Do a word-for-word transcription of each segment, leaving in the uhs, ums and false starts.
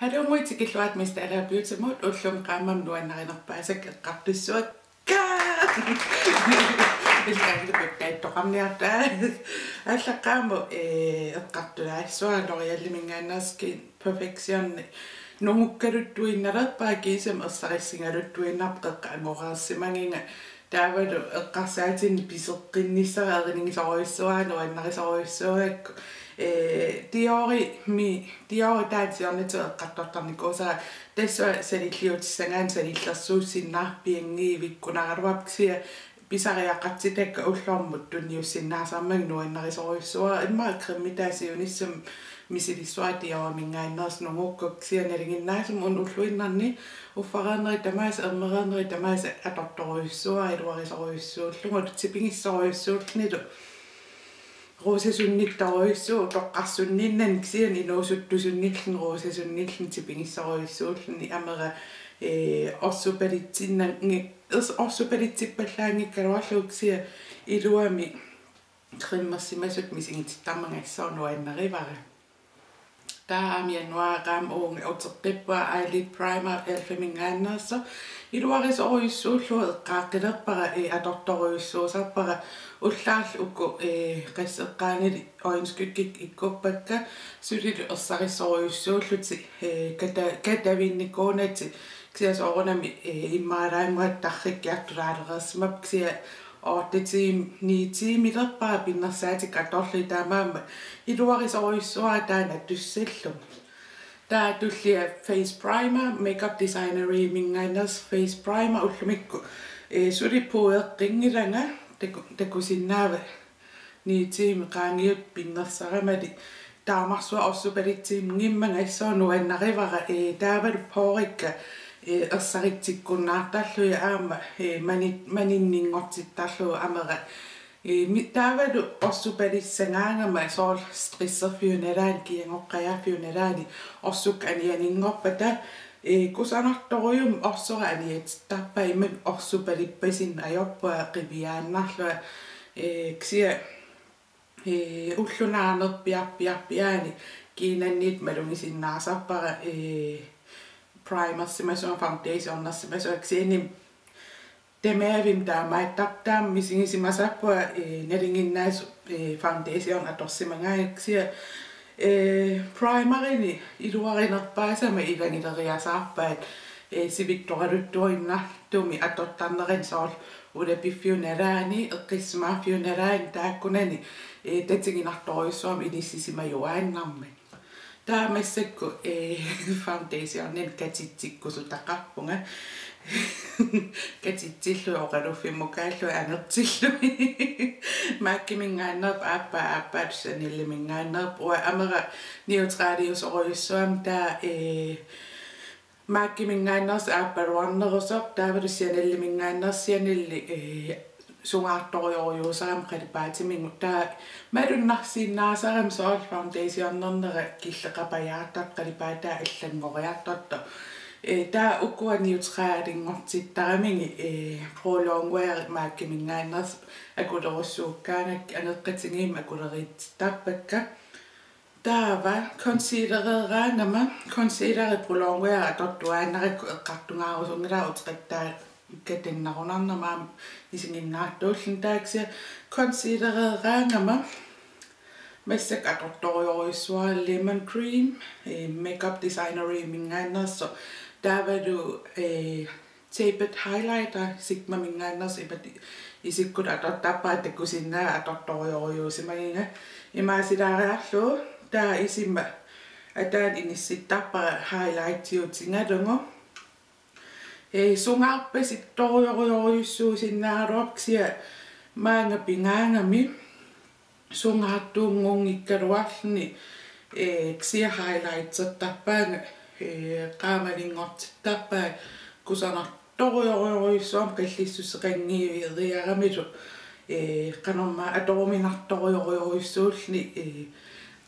Hallo, tikilluarit Miss Dalager Beautymut. Ullumi qaammammi nuannarinerpaasakka eqqartussavakka. Ilkaangi pekkaittoqarniartaa. Allaqqaammut, ee, eqqartulaassavara L'Oréaliminngaanneersoq Skin Perfection nungukkaluttuinnalerpara kiisami ersarissigaluttuinnarpoq, qeqqa angoreersimagiga. Taavalu eqqarsaatinni piseqqinnissara erinigisorujussuara, nuannarisorujussuugakku. Ee, Diorimi, Dior taanna siornatigut eqqartortarnikuusara, tassa sanilliutissagaanni sanillersuussinnaarpianngivikkunaraluarpoq, kisianni pisariaqartitakka ullormut tunniussinnaasarmagit nuannarisorujussuara, immaqa cremitaa siunissami misilissavara Dioriminngaanneersoq nungukkukku, kisianni nalinginnaasumik una ulluinnarni uffareernerit tamaasa, ermereernerit tamaasa atortorujussuara iluarisorujussuullugu, tipigissorujussuullunilu. Ruusasunnittorujussuuvoq, utoqqarsunninnani kisianni inuusuttusunnilluni ruusasunnilluni tipigissorujussuulluni, amera, ee, orsupalitsinnanngik-, ers-, orsupalitsippallaanngikkaluarlugu, kisianni iluamik cremersimasutut misigitittarmagit assut nuannarivara. Taava aamma januaarip qaammammi uteqqippara Eyelid Primer elfiminngaanneersoq. Iluarisorujussuullugu eqqaaqqilerpara, ee, atortorujussuusarpara, ullaarlu uku, ee, qasseqqaanili øjenskyggikkut ikkuppakka, sulilu ersarissorujussuullutik, ee, kata-, katavinnikuunatik, kisianni soorunami, ee, immaalaannguaq tarrikkiartulaalereersimapput, kisianni otte timer, ni timerlerpara pinnersaatikka atorlugit, taamaammat iluarisorujussuara taanna atussallugu. Taava tullia face primer, Makeup Designoriminngaanneersoq face primer ullumikkut, ee, suli puueqqinngilara, taku-, takusinnaavat ni timer qaangiuttut pinnersaramali. Taamarsuaq orsupalitsinngimmagu assut nuannarivara, ee, taavalu porekka, ee, ersaritsikkunnaartarlugit aamma, ee, mani-, maninninngortittarlugu amera. Ee, mi-, taavalu orsupalissagaangama soorlu stresserfiup nalaani, kiagoqqajaaffiup nalaani orsukka anianinngorpata, ee, kusanartorujummik orsora aniatittarpaa, imaluunniit orsupalippasinneq ajorpunga qiviaannarlunga, ee, kisianni, ee, ulloq naanerpiarpiarpiaani kiinanniittut malugisinnaasarpara, ee, primersimasunga, foundationersimasunga, kisianni tamavimmik taamaattarpoq, taama misigisimasarpunga, ee, nalinginnaasumik, ee, foundation atorsimagaangakkit, kisianni, ee, primerini iluarinerpaasama ilagileriasaarpaat, ee, sivitsoraluttuinnartumik atortarnerani, soorlu ulapiffiup nalaani, eqqissimaaffiup nalaani, taakkunani, ee, tatiginartorujussuarmik inissisimajuaannarmat. Taava massakkut, ee, foundationimik katitsikkusutaqarpunga. Katitsillugit oqaluffimmukaallugit anertillugit. MAC-iminngaanneerput aappaa, aappaalu Chaneliminngaanneerput. Uanga amera neutraliusorujussuugama, taava, ee, MAC-iminngaanneersoq aappaluarnerusoq, taavalu Chaneliminngaanneersoq, Chaneli, ee, sungaartorujorujussuusarami qalipaatimigut. Taava malunnarsinnaasarami, soorlu foundationernera killeqapajaartartoq, qalipaataa allanngoriartortoq. Ee, taava ukua neutralinngortittaramigit, ee, Pro Longwear MAC-iminngaanneersoq akulerussuukkaangakkit, angeqqatigiimmik akuleriitsittarpakka. Taava concealereeraangama, concealeri Pro Longwear atortuaannarakku eqqartungaarusunngilara, uteqattaakka tannarunarnama aamma isiginnaartuulluni, taava kisianni concealereeraangama massakkut atortorujorujussuara Lemon Cream, ee, Makeup Designoriminngaanneersoq, taavalu, ee, tapered highlighter Sigmaminngaanneersoq, imatut isikkuttut atortarpara, takusinnaavat atortorujorujuusimagiga. Imaasilaariarlugu taava isima ataanut inissittarpara highlightiutigalugu. Ee, sungaarpasittorujorujorujussuusinnaagaluarpoq, kisianni maanga pigaagami sungaartuunngunngikkaluarluni, ee, kisianni highlightertarpaanga, ee, qaamalinngortittarpaat, kusanartorujorujorujussuarmik qallissuseqanngiveriaramilu, ee, qanormaa atoruminartorujorujussuulluni, ee,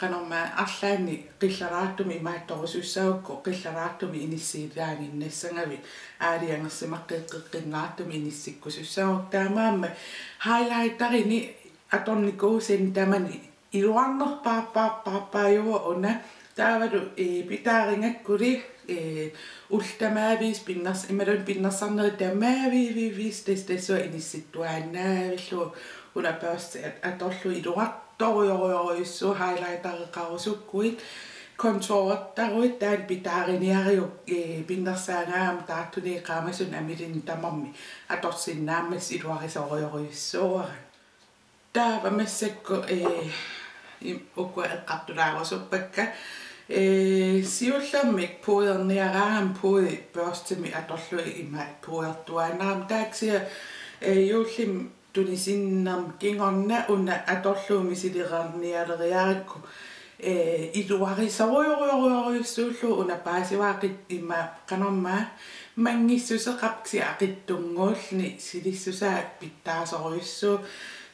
qanormaa arlaannik qillaraartumik imaattorusussagukku qillaraartumik inissiilaaginnassagavit, aalajangersimaqqeqqinnaartumik inissikkusussagukku, taamaammat highlighterini atornikuusani tamani iluarnerpaarpaarpaarpaajuvoq una, Taavalu, ee, pitaarigakkuli, ee, ullut tamaaviisa pinners-, imaluunniit pinnersarnerit tamaaviiviisa tassa tassunga inissittuaannaavillugu una børsti at-, atorlugu iluartorujorujorujussuuvoq highlightereqarusukkuit, contourertaruit taanna pitaariniariuk, ee, pinnersaagaangama taartunik qaamasunik amilinnut tamarmik atorsinnaammassuk iluarisorujorujussuuara. Taava massakkut, ee, im-, ukua eqqartulaarusuppakka. Ee, siullermik puuderniaraangama puuderbørstimik atorlugu ima puudertuaannarama, taava kisianni, ee, juullimi tunisinnerma kingorna una atorlugu misilernialeriarakku, ee, iluarisorujorujorujussuullugu una paasivara qit-, ima qanormaa manngissuseqarpoq kisianni aqitsunnguulluni silissusaa pitsaasorujussuuvoq.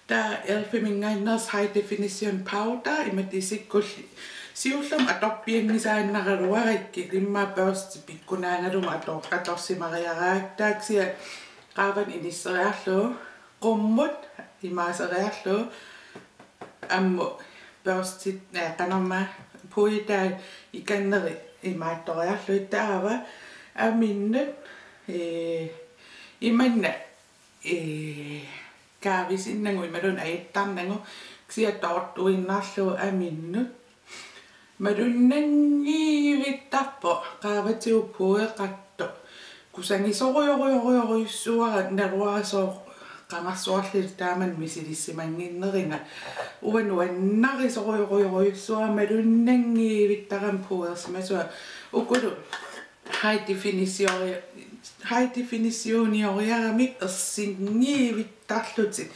Taava elf-iminngaanneersoq high definition powder, imatut isikkulli siullermik atorpianngisaannaraluarakkit, immaqa børsti pikkunaagalugu ator-, atorsimariaraakka, taava kisianni qaavani inisseriarlugu, qummut imaaseriarlugu, ammut børstit, ee, qanormaa puuderit ikanneri imaattoriarlugit, taava aminnut, ee, imanna, ee, kaavisinnagu imaluunniit ajattarnagu kisianni toortuinnarlugu aminnut malunnanngivittarpoq qaavatigut puudeqartoq. Kusagisorujorujorujussuuara, naluara sooq qangarsuarli taamani misilissimannginneringa. Uanga nuannarisorujorujorujussuuara malunnanngivittarama puudersimasua. Ukulu high definition-, high definition-ioriaramik ersinngivittarlutik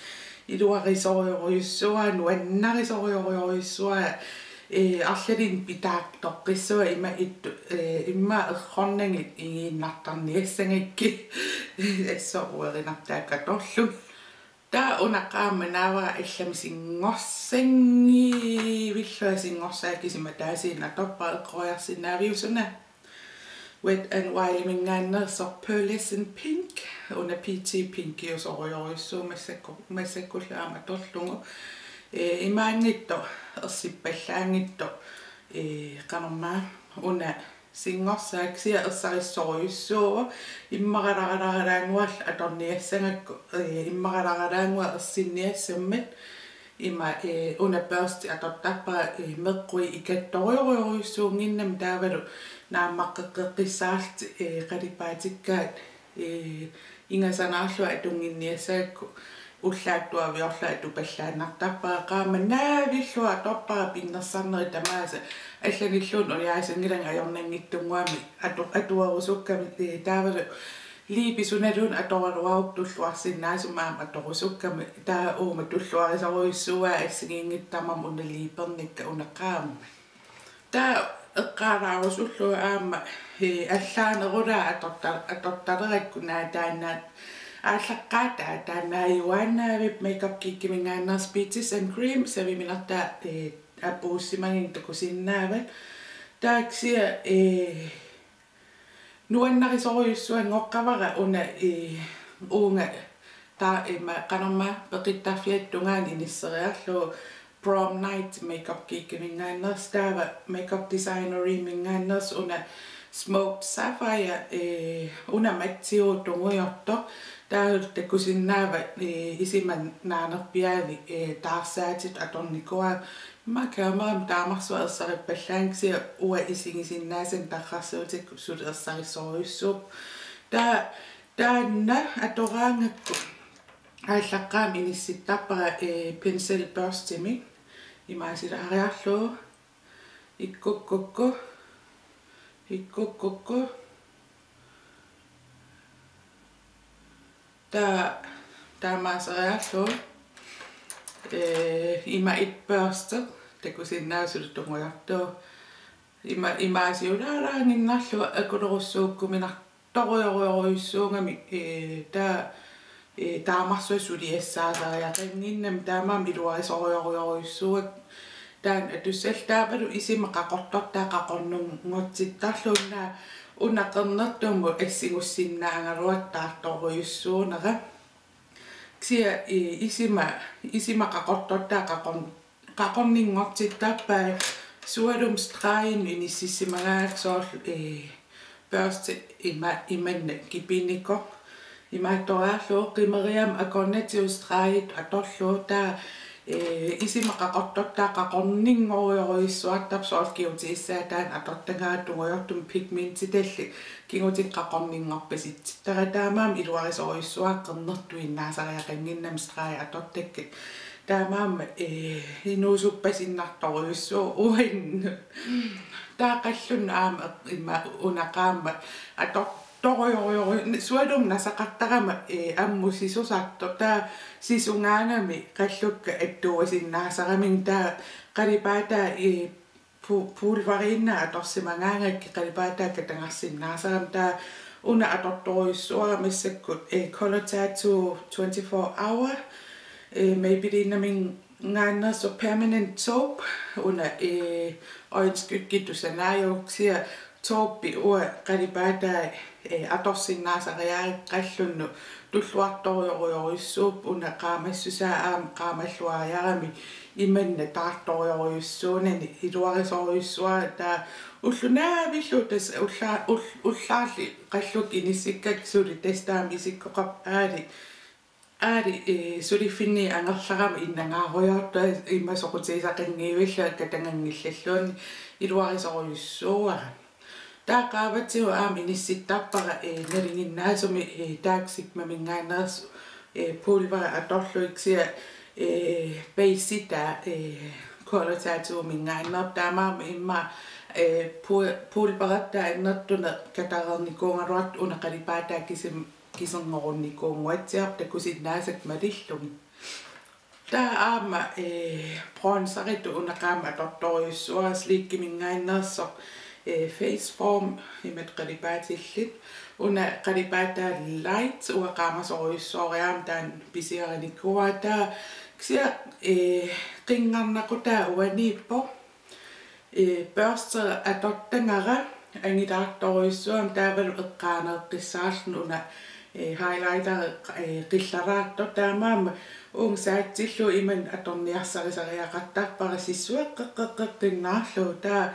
iluarisorujorujussuuara, nuannarisorujorujorujussuuara, ee, arlalinnik pitaartoqqissuara ima ittu-, ee, immaqa errornagit igiinnartarniassagakkit, assut uerinartaakka atorlugu. Taava una qaammat naavara allamik singorsanngivillugu, singorsaat kisima taasiinnaq atorpara, eqqoriarsinnaaviuk suna? Wet n Wild-iminngaanneersoq Pearlescent Pink, una peachy pinkiusorujorujussuuvoq massakku-, massakkullu aamma atorlugu. Ee, imaanngitsoq, ersippallaanngitsoq, ee, qanormaa, una singorsaat kisianni ersarissorujussuuvoq, immaqalaralaannguaq atorniassagakku, ee, immaqalaralaannguaq ersinniassammat. Ima, ee, una børsti atortarpara, ee, meqqui ikattorujorujorujussuunnginnami, taavalu naammaqqeqqissaarlutik, ee, qalipaatikkaat, ee, ingasanaarlugit atunnginniassagakku ullaaq tuaviorlugit atupallaannartarpara. Qaammat naavillugu atorpara pinnersarnerit tamaasa, allanilluunniit uliaasanngilanga ajornanngitsunnguamik atu-, atuerusukkami, ee, taavalu liipi sunaluunniit atoraluarukku tulluarsinnaasumik aamma atorusukkami, taava uuma tulluarisorujussuuara assigiinngitsut tamarmik una liipernikka una qaammat. Taava eqqaalaarusullugu aamma, ee, allaanerulaaq atorta-, atortalerakku, naa taanna aallaqqaataa taannaajuaannaavippoq, Makeup Geekiminngaanneersoq Peaches and Cream, saviminertaa, ee, apuussimaginnit takusinnaavat. Taava kisianni, ee, nuannarisorujussuanngoqqavara una, ee, uunga taava ima qanormaa peqittarfiata tungaanut inisseriarlugu Prom Night, Makeup Geekiminngaanneersoq, taava Makeup Designoryminngaanneersoq una Smoked Sapphire, ee, una mattiuvoq tungujortoq, taava takusinnaavat, ee, isima naanerpiaani, ee, taarsaatit atornikuuara. Ima kamerami taamarsuaq ersarippallaanngilaq kisianni uanga isigisinnaasannik tarrarsuutikkut suli ersarissorujussuuvoq. Taava taanna atoraangakku aallaqqaammut inissittarpara, ee, penselbørstimik. Imaasilaariarlugu. Ikkukkukku. Ikkukkukku. Taava taamaaseriarlugu, ee, ima itbørste, takusinnaavat suli tungujortoq. Ima, imaasiulaaraannginnarlugu akulerussuukkuminartorujorujorujussuugami, ee, taava, ee, taamarsuaq suliassaasariaqannginnami taamaammat iluarisorujorujorujussuuakka. Taanna atussallugu taavalu isima qaqortortaa qaqornunngortittarlugu, una, una qernertumut assigussinnaagaluartoq taartorujussuunera. Kisianni, ee, isima, isima qaqortortaa qaqorn-, qaqorninngortittarpai Sualummi stregit inissisimagaanni soorlu, ee, børste ima-, imanna kipinikoq. Imaattoriarlugu qimeriarmat akornatigut stregit atorlugu taava, ee, isima qaqortortaa qaqorninngorujorujussuartarpoq soorlu kigutigissagaanni atortagaat tungujortumik pigmentitallit kigutit qaqorninngorpasitsittaraat taamaammat iluarisorujussuuara qernertuinnaasariaqannginnami stregit atortakkat. Taamaammat, ee, inuusuppasinnartorujussuuvoq uannut. Taava qallunnut aamma eq-, ima una qaammat atortorujorujoru-, sualummik nasaqartarama, ee, ammut sisusartoq. Taava sisugaangami qallukka attuuasinnaasaramigit taava qalipaataa, ee, pu-, pulveriinnaat atorsimagaangakkit qalipaataa katagarsinnaasarami taava una atortorujussuuara massakkut, ee, Color Tattoo twenty-four hour, ee, Maybellinemingaanneersoq Permanent Taupe, una, ee, øjenskygge tusarnaajuvoq kisianni taupe uanga qalipaataa, ee, atorsinnaasariarakku qallunnut tulluartorujorujorujussuuvoq una qaamassusaa aamma qaamalluariarami imanna taartorujorujussuunani iluarisorujussuuara taava ulloq naavillugu tassa ulla-, ull-, ullaarli qallukka inissikkakka suli tassa taama isikkoqarpoq aali, aali, ee, suliffinni angerlarama innangaarujoortoq ima soqutigisaqanngivillunga kataganngillalluunniit iluarisorujussuuara. Taava qaavatigut aamma inissittarpara, ee, nalinginnaasumik, ee, Dark Sigmamingaanneersoq, ee, pulveri atorlugu kisianni, ee, baseitaa, ee, Color Tattoomingaanneerpoq taamaammat immaqa, ee, pu-, pulverertaa annertuneq katareernikuugaluartoq una qalipaataa kisim-, kiserngorunikuunnguatsiarpoq takusinnaasakka malillugit. Taava aamma, ee, bronzeritut una qaammat atortorujussuuara Sleekimingaanneersoq, ee, Face Form imatut qalipaatillit. Una qalipaataa Light uanga qaamasorujussuoriarama taanna pisiarinikuuara taava kisianni, ee, qinngarnaqutaa uaniippoq. Ee, børste atortagara angilaartorujussuugami taavalu eqqaaneeqqissaarluni una, ee, highlighteri, ee, qillaraartoq taamaammat uunga saatsillugu imanna atorniarsarisariaqartarpara sissueqqeqqeqqinnaarlugu taava,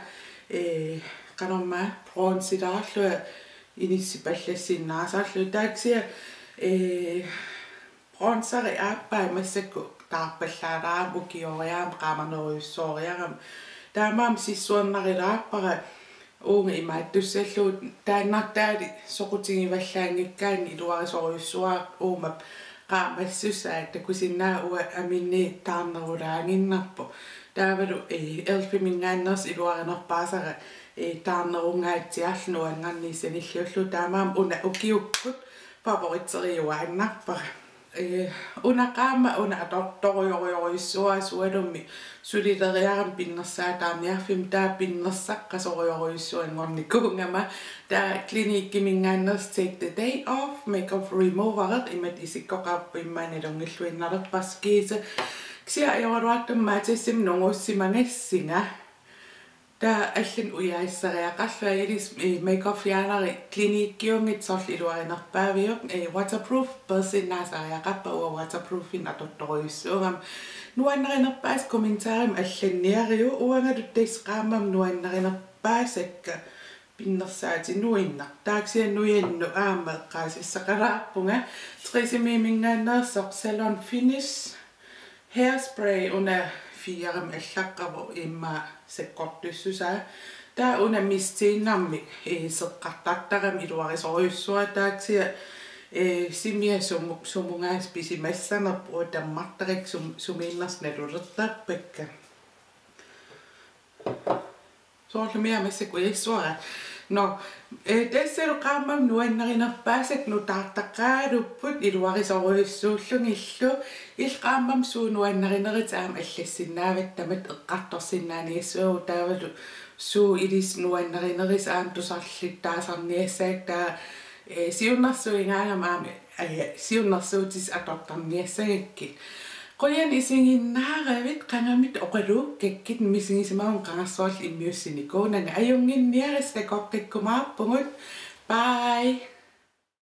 ee, qanormaa bronzelaarlunga inissipallassinnaasarlugu taava kisianni, ee, bronzeri aappai massakkut taarpallaalaarami ukioriarama qaamanerujussuoriarama. Taamaammat sissuernarilaarpara uunga imaattussallugu taannartaali soqutigivallaanngikkaanni iluarisorujussuuara uuma qaamassusaa takusinnaavat uanga aminnit taarnerulaaginnarpoq. Taavalu, ee, Elfimingaanneersoq iluarinerpaasara, ee, taarnerungaatsiarluni uanngarniit sanilliullugu taamaammat una ukiukkut favoriteriuaannarpara. Ee, una qaammat una atortorujorujorujussuuara sualummi sulileriarama pinnersaataarniarfimmi taava pinnersaqqasorujorujussuanngornikuugama taava Cliniquemingaanneersoq Take the Day Off makeup remover imatut isikkoqarpoq immaqa nalunngilluinnalerparsi kiisa. Kisianni ajoraluartumik Matasimi nunguussimagassinga. Taava allanut ujaasissariaqarlunga ilissi, ee, makeup fjerneri Cliniquiunngitsoq soorlu iluarinerpaaviuk, ee, waterproof peersinnaasariaqarpara uanga waterproofinik atortorujussuugama. Nuannarinerpaasat kommentarimi allanniariuk uangalu tassa qaammammi nuannarinerpaasakka pinnersaatit nuinnaq. Taava kisianni nujannut aamma eqqaasissaqalaarpunga Tresemmeminngaanneersoq Salon Finish. Hairspray una firemik allaqqavoq immaqa sakkortussusaa. Taava una mistiinnarmik, ee, seqqartartarami iluarisorujussuuara taava kisianni, ee, simia sumu-, sumungaasa pisimassanerpoq uanga tammartarakku sum-, sumiinnersoq nalulertarpakka. Soorlumi aamma massakkut ujassuara. Nå, ee, tassalu qaammammi nuannarinerpaasakka nutaartaqaalupput iluarisorujussuullugillu. Illit qaammammi suut nuannarinerit aamma allassinnaavatit tamatta eqqartorsinnaaniassavat taavalu suut ilissi nuannarinerit aamma tusarlittaasarniassagakkit taava, ee, siunnersuigaangama aamma ee, siunnersuutissat atortarniassagakkit. Qujanaq isiginnaaravit, qangamit oqaluukkakkit, misigisimavunga qangarsuarli immiussinikuunanga. Ajunnginniarisi, takoqqikkumaarpugut. Bye.